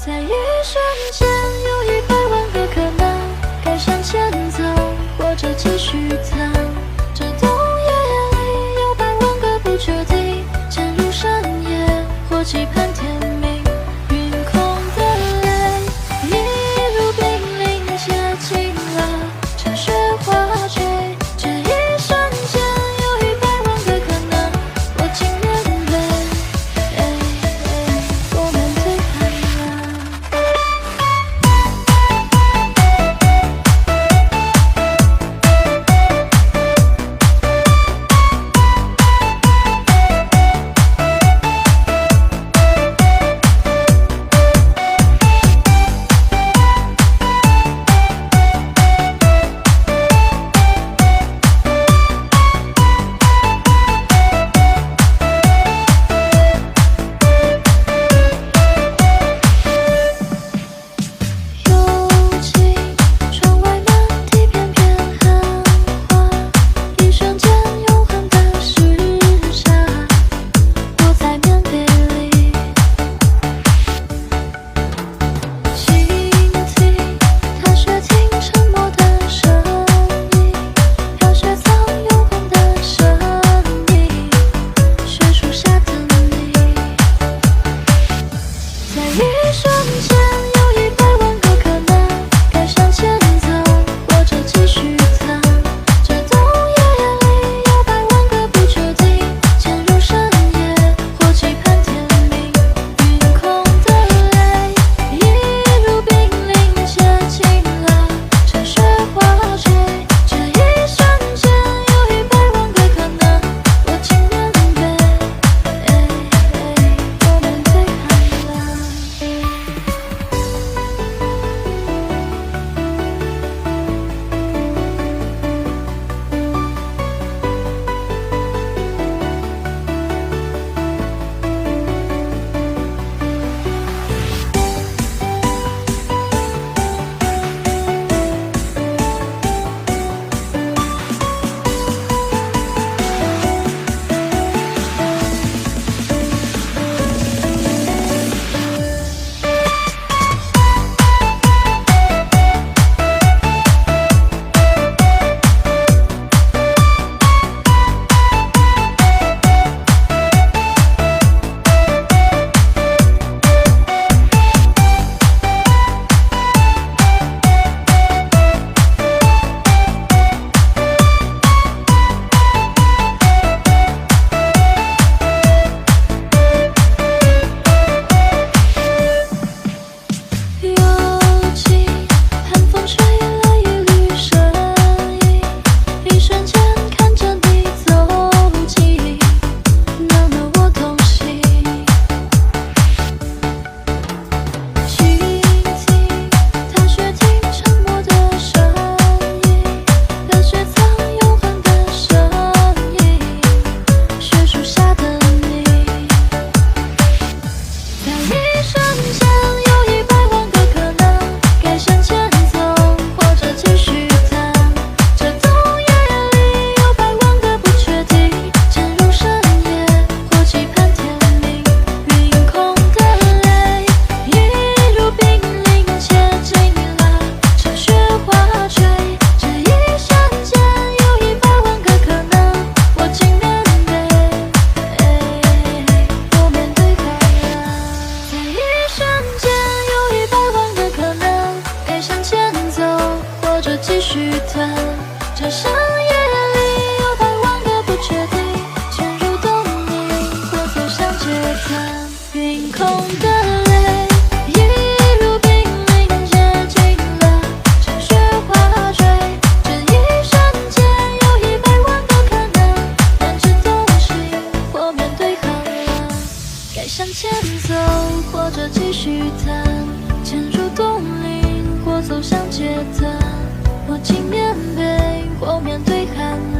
在一瞬间，有一百万个可能，该向前走，或者继续等。这冬夜里有百万个不确定，潜入深夜，或期盼天明。云空的泪，一如冰凌，结晶了，成雪花坠。这一瞬间，有一百万个可能，我情愿被 我面对寒冷。在一瞬间，有一百万个可能，该向前走，或者继续等。这冬夜里，有百万个不确定，潜入深夜，或期盼天明。云空的泪，一如冰凌，结晶了，成雪花坠。这一瞬间，有一百万个可能，我情愿被 我面对寒冷。在一瞬间，有一百万个可能，该向前走，或者继续等。这冬夜里，有百万个不确定，潜入深夜，或期盼天明。云空的泪，一如冰凌，结晶了，成雪花坠。这一瞬间，有一百万个可能，我情愿被 我面对寒冷。在一瞬间，有一百万个可能，该向前走，或者继续等。这深夜里，有百万个不确定，潜入冬令，或走向街灯。云空的泪，一如冰凌，结晶了，成雪花坠。这一瞬间，有一百万个可能，变成冬季，或面对寒冷。 该向前走，或者继续等，潜入冬令，或走向街灯。我情愿被，或面对寒冷。